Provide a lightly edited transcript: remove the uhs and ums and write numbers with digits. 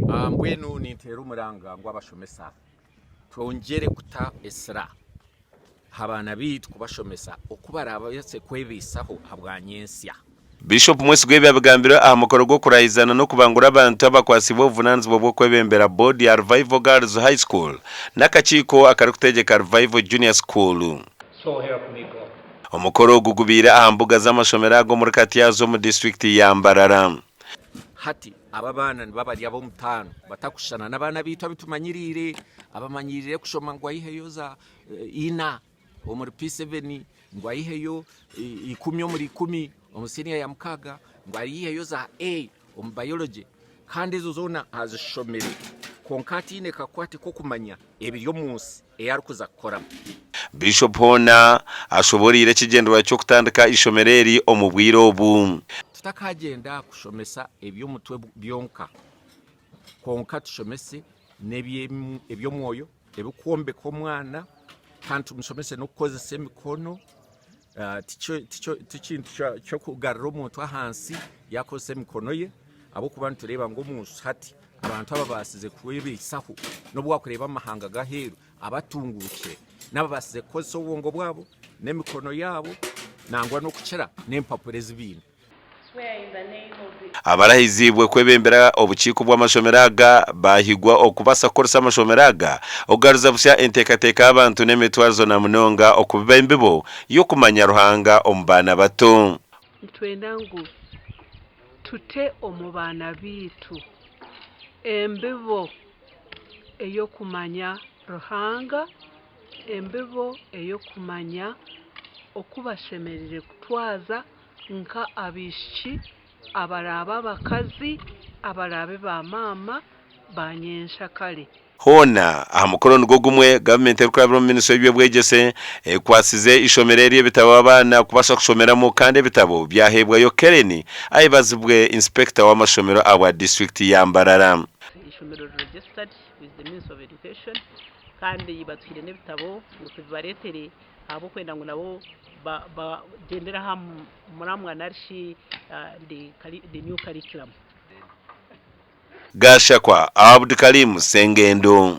Mbwenu ninteera omuranga ngu abashomesa twongyere kuta esira aha baana baitu kubashomesa oku baraabaase kwebaisaho ahabwa nyentsya. Bishop Mwesigwa ebi abigambire aha mukoro gw'okurahizana n'okubangura abantu abakwatsiibwe obuvunaanizibwa bw'okwebembera boodi ya Revival Girls High School n'akakiiko akarikutegyeka Revival Junior School. So help me God. Omukoro ogu gubaire aha mbuga z'amashomero aga omuri Katyazi omu disiturikiti ya Mbarara. Hati aba abaana nibo abari ab'omutaano batakushushana n'abaana baitu abu tumanyiriire, abamanyiriire kushoma ngu aiheyo za ina omuri P7, ngu aiheyo ikumi omuri ikumi omu siniya ya mukaaga, ngu aiheyo za A omu biology kandi ezo zoona azishomire kwonka ataine kakwate k'okumanya ebiri omu nsi ei arikuza kukoramu. Bishop hoona ashoboreire ekigyendererwa ky'okutandika eishomero eri omu bwire obu. Tutakagyenda aha kushomesa eby'omutwe byonka, kwonka tushomese n'eby'omwoyo ebirikwombeka omwana kandi tumushomese n'okukozesa emikono. Ti kintu ky'okugarura omuntu ahansi yaakozesa emikono ye ahabw'okuba nitureeba ngu omu nsi hati abantu ababaasize kwebaisaho n'obu waakureeba amahanga g'aheeru abatunguukire n'ababaasize kukozesa obwongo bwabo n'emikono yaabo nangwa n'okukira n'empapura ezi baine. Abarahiziibwe kwebembera obukiiko bw'amashomero aga baahigwa okubaasa kukoresa amashomero aga okugaruza busya enteekateeka y'abantu n'emitwarizo na munonga okubiba embibo y'okumanya Ruhanga omu baana bato. Nitwenda ngu tute omu baana baitu embibo ey'okumanya Ruhanga, embibo ey'okumanya oku bashemereire kutwaza nka abaishiki abaraabe abakazi, abaraabe ba maama ba nyenshakare. Hoona aha mukoro nigwo gumwe, gavumenti erikurabira omu minisitule y'eby'obwegyese ekwatsize eishomero eri ebitabo abaana kubaasa kushomeramu kandi ebitabo byaheebwayo Kellen ayebazibwe inspector w'amashomero ahabwa disiturikiti ya Mbarara. Eishomero riri registered with the Ministry of Education kandi batuhaire n'ebitabo ngu tubibareetere ahabw'okwenda ngu nabo bagyendere aha muramwa nari shi the new curriculum. Gashakwa Abdukarim Sengendo.